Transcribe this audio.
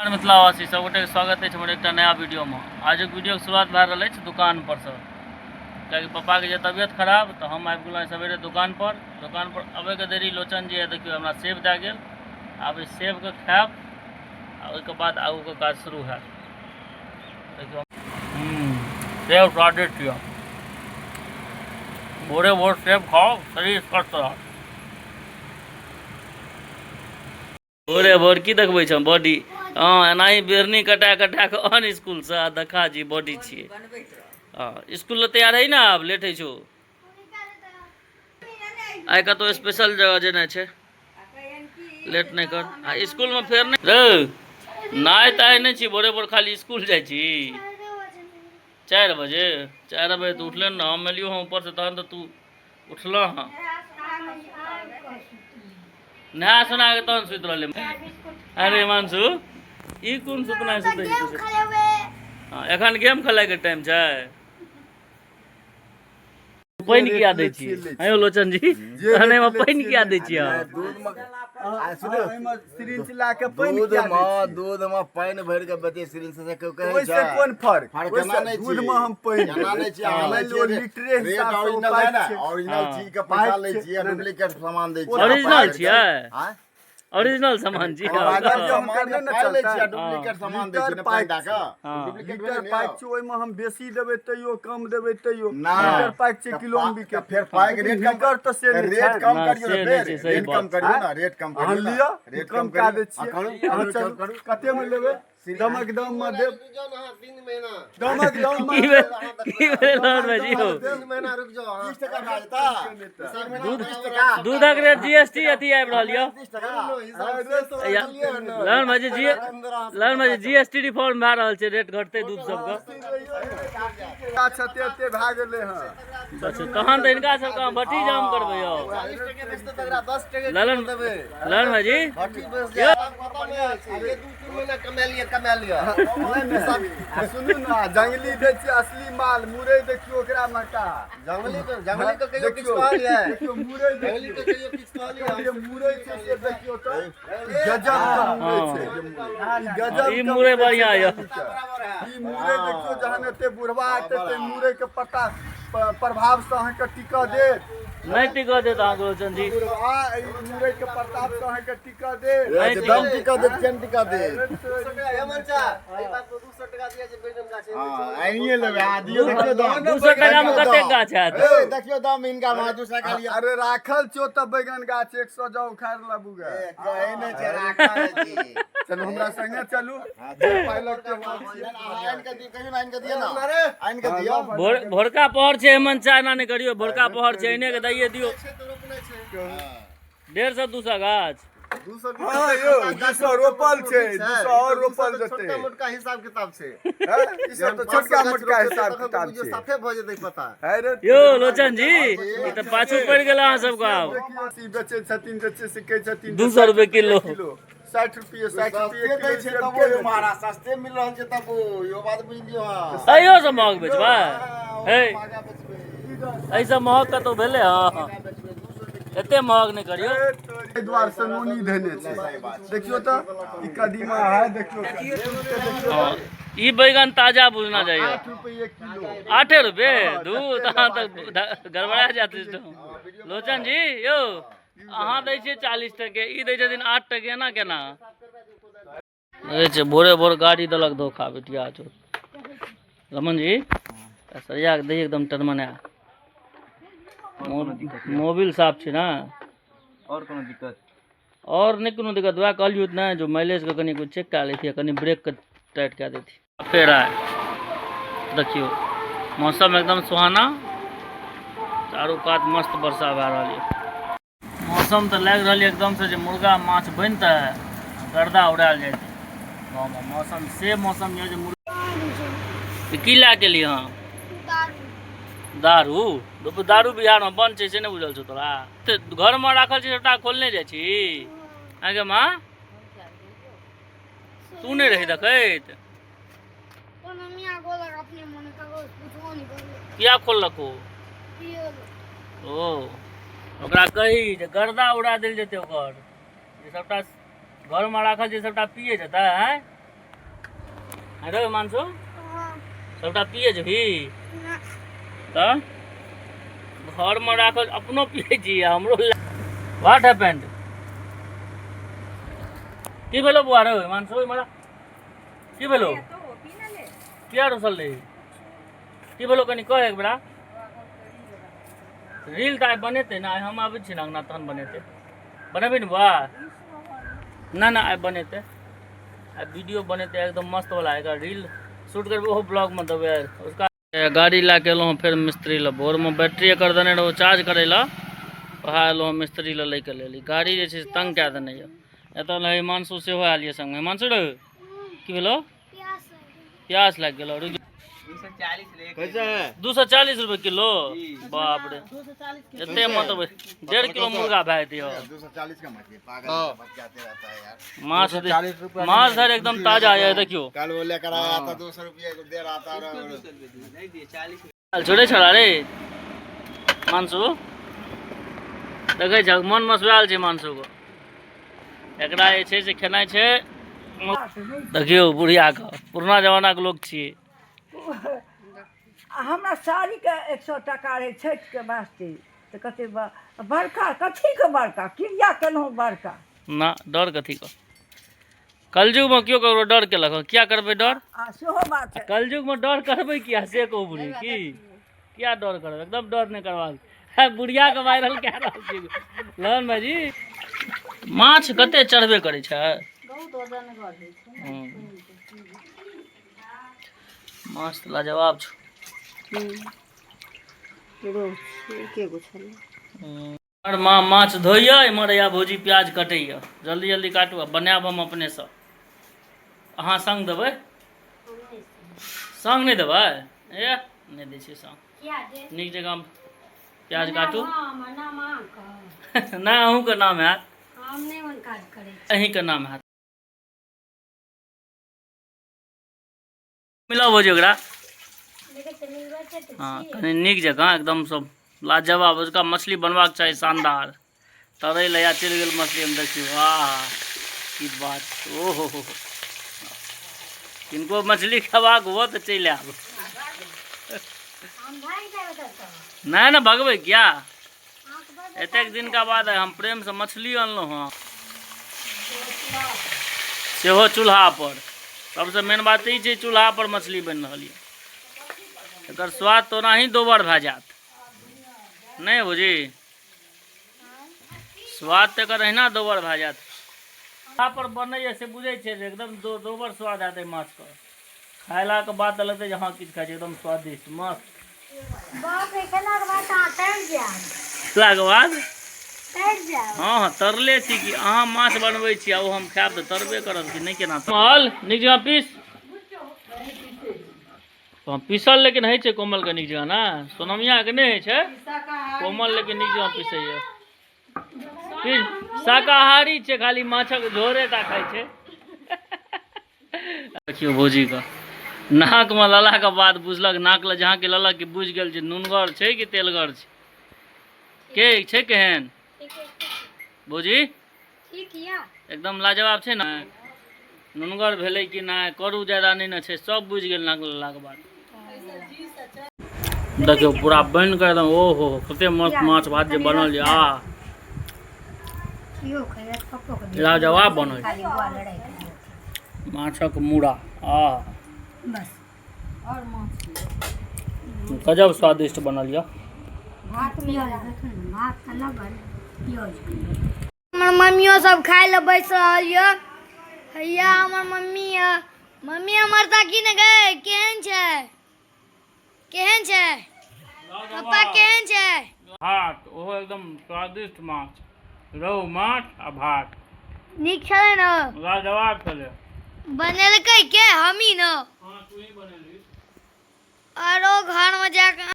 मिथिलावासी सब गोटे के स्वागत अछि हमर एकटा नया वीडियो में। आजुक वीडियो के शुरुआत भए रहल अछि दुकान पर से, कियाकि पापा के जे तबियत खराब तऽ हम आबि गेलहुँ सवेरे दुकान पर। दुकान पर अबै के देरी लोचन जी देखियौ हमरा सेब दए गेल। आब एहि सेब के खायब आ ओहिके बाद आगू के काज शुरू हैत। देखियौ सेब स्वादिष्ट यऽ, भोरे भोर सेब खाउ शरीर स्वस्थ रहत। भोरे भोर की देखबै छौ बॉडी? हँ एनाही बेरनी कटा कटा कऽ आन स्कूलसँ आ देखा जी बॉडी छियै। हँ स्कूल लए तैयार हइ ने, आब लेट होइ छौ। आइ कतहु स्पेशल जगह जेनाइ छै, लेट नहि कर। आ स्कूलमे फेर नहि रे नाय ताय नहि छी, भोरे भोर खाली स्कूल जाइ छी। 4 बजे, 4 बजे तऽ उठले ने, हम एलियो हँ ऊपरसँ तहन तऽ तू उठलह हँ। नहा सोना के तहन सुति रहलै। अरे हिमांशु ई कोन सुतनाइ सुतै छी तू? हँ एखन गेम खेलाइके टाइम छै। पानि किया दै छियै आयो लोचन जी? तहन एहिमे पानि किया दै छियै अहाँ? सिरिंच ला के पानि दूध किया दै मे छियै? दूध मे पानि भरि के बेचै सिरिंच से केओ कहै ओहिसँ छै? कोन फर्क? फर्क ओहिसँ केना नहि दूध छी? मे हम पानि केना देबै। नहि छी? अहाँ मानि लै लियौ छियै लीटरे रेट हिसाबसँ ओ ओरिजिनल पाइप है ने, छै। ओरिजिनल हाँ। चीज के पैसा पाइप लै छै। छियै, डुप्लीकेट सामान दै छियै। ओरिजिनल छियै, आँय? ओरिजिनल सामान छी। अगर जे हाँ। हुनकर नहि ने पाइ लै चलतै। छियै, डुप्लीकेट सामान दै छियै लीटर ने पानि पाइप दए कऽ। हाँ। डुप्लीकेट लीटर भेलै ने पाइप यौ। छै, ओहिमे हम बेसी देबै तैयो कम देबै तैयो नहि। लीटर पाइप छै तऽ किलो मे बिकै। तऽ फेर पाइके रेट कम हिनकर तऽ से नहि रेट छै। कम नहि, करियौ से ने नहि फेर छै, सही रेट कम बात। करियौ ने, रेट कम अहाँ करियौ ने। लिअ, रेट कम कम कए करियौ। दै हाँ, छियै। करू अहाँ करू चलू करू। कतेमे लेबै? दमक दाम मे देब, दमक दाम मे की देब। भेल, की भेल लहन भाईजी यौ? 30 टका भए जेता। दूध 30 टका। दूधक रेट जीएसटी अथी आबि रहल यऽ। 30 टका। लहन भाईजी जी, लहन भाईजी जीएसटी रिफॉर्म भए रहल छै, रेट घटतै दूध सबके। गाछ एते एते भए गेलै हँ। अच्छा तहन तऽ हिनका सबके अहाँ भट्ठी जाम करबै यौ। ललन ललन भाईजी नहि नहि, आ सुनू ने, जंगली दै छियै असली माल, मुरई देखियौ ओकरा महका। देखियौ देखियौ मुरई देखियौ, जे मुरई छै से देखियौ तऽ गजब के मुरई छै। ई गजब ई के मुरई बढ़िआँ यऽ। ई मुरई देखियौ, जहन एते बुढ़वा एते तऽ मुरई के पत्ता प्रभाव से अहाँके टिकऽ देत? नहि टिकऽ देत अहाँके लोचन जी। बुढ़वा ई मुरई के प्रताप से अहाँके टिकऽ देत? नहि एकदम टिकऽ टिका देत, केहन टिका देत? हाँ, आनिये लेबै, अहाँ दियौ, देखियौ दाम। 200 टका मे कतेक गाछ हैत? ए, देखियौ दाम हिनका मे, 200 टका लिअ। अरे राखल छौ तऽ बैगन गाछ 100 जाउ उखाड़ि लाबू गे। ए, कहै नहि छै, राखल छी। चलू हमरा संगे चलू। हाँ, जे पाइ लगतै हम छियै। अहाँ आनि कऽ दियौ, कहियौ ने आनि कऽ दियौ ने। आनि कऽ दियौ। भोर भोरका पहर छै हेमंत, चाय ना नहि करियौ, भोरका पहर छै, एने के दैये दियौ। 150 200 गाछ। हँ यौ, 200 रोपल छै, 200 और रोपल जेतै। मोटका हिसाब किताब छै। हैं? ई सब तऽ छोटका मोटका हिसाब किताब छै। साफे भऽ जेतै पता। है रे। यौ लोचन जी ई तऽ पाछू पड़ि गेल अहाँ सबके। आब देखियौ, ई बेचै छथिन जे छै से कहै छथिन 200 रुपए किलो। 60 रुपये, 60 रुपये सस्ते दै किलो छै सेब तबो के यौ देतै? महाराज, सस्ते मिल रहल छै तबो, इहो बात बुझि लियौ अहाँ। अहियो से महग बेचबै? हे, महगा बेचबै। एहिसँ महग कतहु भेलै? हँ एते महग नहि करियौ। एहि दुआरे से नोनी धेने छै। देखियौ तऽ ई कदीमा है, देखियौ देखियौ। हँ, ई बैगन ताजा बुझना जाइए। 8 रुपये किलो। 8 रुपये दू तहन तऽ गड़बड़ा जायत सिस्टम। लोचन जी यौ, अहाँ दै छियै 40 टके, ई दै छथिन 8 टके, एना केना? देखै छियै भोरे भोर गाड़ी देलक धोखा बेटिया चोर। रमन जी सरिया के दै एकदम टनमना। मोबिल साफ छै ने? और कोनो दिक्कत? और नहि कोनो दिक्कत। वएह कहलियौ नहि जो माइलेज के कनि चेक कए लैतियै, कनि ब्रेक के टाइट कए दैतियै। फेर आय देखियौ मौसम एकदम सुहाना, चारू कात मस्त वर्षा भए रहल यऽ। मौसम तऽ लागि रहल यऽ एकदम से जे मुर्गा माछ बनतै गर्दा उड़ायल जेतै गाँवमे। मौसम से मौसम यऽ जे मुर्गा की लए के लिए? हँ दारू, दारू बिहारमे बन्द छै से नहि बुझल छौ तोरा? तऽ घरमे राखल छै सबटा खोलने जाइ छी आगे माँ, तू नहि रही देखैत? किया खोललको? ओ ओकरा कही जे गर्दा उड़ा देल जेतै ओकर, जे सबटा घरमे राखल छै सबटा पिए जेतै। आँय अरे मानसो सबटा पिए जेबही तऽ घरमे राखल अपनो पिए छी आ हमरो। What happened? की भेलो बुआ रे मानसो, इमरा की भेलो? किया रुसल रही? की भेलो कनि कह एक बेरा। रील तऽ आइ बनेतै ने, आइ हम आबै छी ने अङ्गना तहन बनेतै। बनेबै ने बुआ? ना ना, आइ बनेतै, आइ वीडियो बनेतै एकदम मस्त वाला। एकर रील शूट करबै, ओहो ब्लॉगमे देबै उसका। गाड़ी लए के एलहुँ फेर मिस्त्री लए। भोरमे बैटरी एकर देने रहौ चार्ज करै लए, वएह एलहुँ मिस्त्री लए लैके लेल। ई गाड़ी जे छै से तंग कए देने यऽ। एतऽ लए हिमांशु सेहो आयल यऽ संगमे। हिमांशु रे, की भेलो? प्यास लागि गेलो? रुकि। कैसे है? 240 रुपए किलो? बाप रे, एते मतलब 1.5 किलो मुर्गा भए जेतै यौ। 240 का मछली, पागल बच जाते रहता है यार। माछ माछ धर एकदम ताजा यऽ, देखियौ। कल वो लेकर आया था, 200 रुपये दे रहा था और छोड़े छड़ा रे मानसू, देखै छहक मन मसुआयल छै मानसू को। एकरा जे छै से खेनाइ छै। देखियौ बुढ़िया के, पुरना जमानाके लोक छियै। आ हमरा साड़ीके 100 टाका रहै छठिके वास्ते, तऽ कते बड़का कथीके बड़का क्रिया केलहुँ बड़का। ना, डर कथी के? कलयुगमे केओ ककरो डर केलक हँ? किया करबै डर? आ सेहो बात छै। कलयुगमे डर करबै किया से कहू बुढ़ी, की किया डर करबै? एकदम डर नहि करबाक है। बुढ़िया के वायरल कए रहल छी ललन भाईजी। माछ कते चढ़बे करै छै। माछ तऽ लाजवाब छौ। हमर माँ माछ धोइया, इम्हर या भौजी प्याज कटैया। जल्दी जल्दी काटू आ बनायब हम अपनेसँ। अहाँ संग देबै? संग नहि देबै? ए, नहि दै छियै संग। नीक जकाँ प्याज काटू। नहि, अहूँके नाम हैत। हम नहि ओहन काज करै। अहीँके नाम हैत। मिलाउ भौजी ओकरा। देखै छियै, मिलबै छै तऽ। कनि नीक जकाँ एकदम सब लाजवाब उसका मछली बनबाक चाही, शानदार। तरै लए या चलि गेल मछली हम। देखियौ, आह, की बात! ओहो हो हो, किनको मछली खेबाक हुअ तऽ चलि आयब। हम भागि जायब एतऽ। नहि नहि, भगबै किया? अहाँके बड़ एतेक दिनका बाद आइ हम प्रेमसँ मछली अनलहुँ हँ, सेहो चूल्हा पर। सबसँ मेन बात ई छै, चूल्हा पर मछली बनि रहल यऽ, एकर स्वाद तऽ ओनाही दोबर भए जायत। नहि भौजी, स्वाद तऽ एकर अहिना दोबर भए जायत। चूल्हा पर बनैए से बुझै छियै जे एकदम दोबर स्वाद आयत एहि माछके। खायलाके बाद तऽ लगतै जे हँ, किछु खाइ छी, एकदम स्वादिष्ट मस्त। बाप रे, खेलाके बाद तऽ अहाँ तर जायब। खेलाके बाद तर जायब। हँ, तरले छी कि। अहाँ माछ बनबै छी आ ओ हम खायब तऽ तरबे करब कि नहि? केना कोमल, नीक जकाँ पीस। हँ, पीसल लेकिन होइ छै कोमलके नीक जकाँ ने। सोनमियाके नहि होइ छै, कोमल लेकिन नीक जकाँ पीसैए। पीस, शाकाहारी छै, खाली माछक झोरे टा खाइ छै। देखियौ भौजीके, नाकमे ललाके बाद बुझलक, नाक लए जहाँ के ललक कि बुझि गेल जे नुनगर छै कि तेलगर छै। के छै केहन भौजी? ठीक यऽ। एकदम लाजवाब छै ने। नुनगर भेलै कि नहि, करू ज्यादा नहि ने छै, सब बुझि गेल नाक ललाके बाद। देखियौ, पूरा बनि कऽ एकदम, ओहो, कते मस्त माछ भात जे बनल यऽ, आह! इहो खैया, पप्पो के दियौ। लाजवाब बनल। खाली बुआ लड़ाइ करियौ। माछक मूड़ा, आह! बस। गजब स्वादिष्ट बनल यऽ। भात प्याज देखो ने, भात तऽ लगल प्याज। हमर मम्मियो सब खाय लए बैस रहल यऽ। हैया हमर मम्मी यऽ। मम्मी हमर, ताकी ने गए, केहन छै? केहन छै पप्पा, केहन छै? भात, ओहो एकदम स्वादिष्ट माछ, रहु माछ आ भात। नीक छलै ने? लाजवाब छलै। बनेलकै के? हमी ने? हाँ, तू ही बनेली। आरो घरमे जाकऽ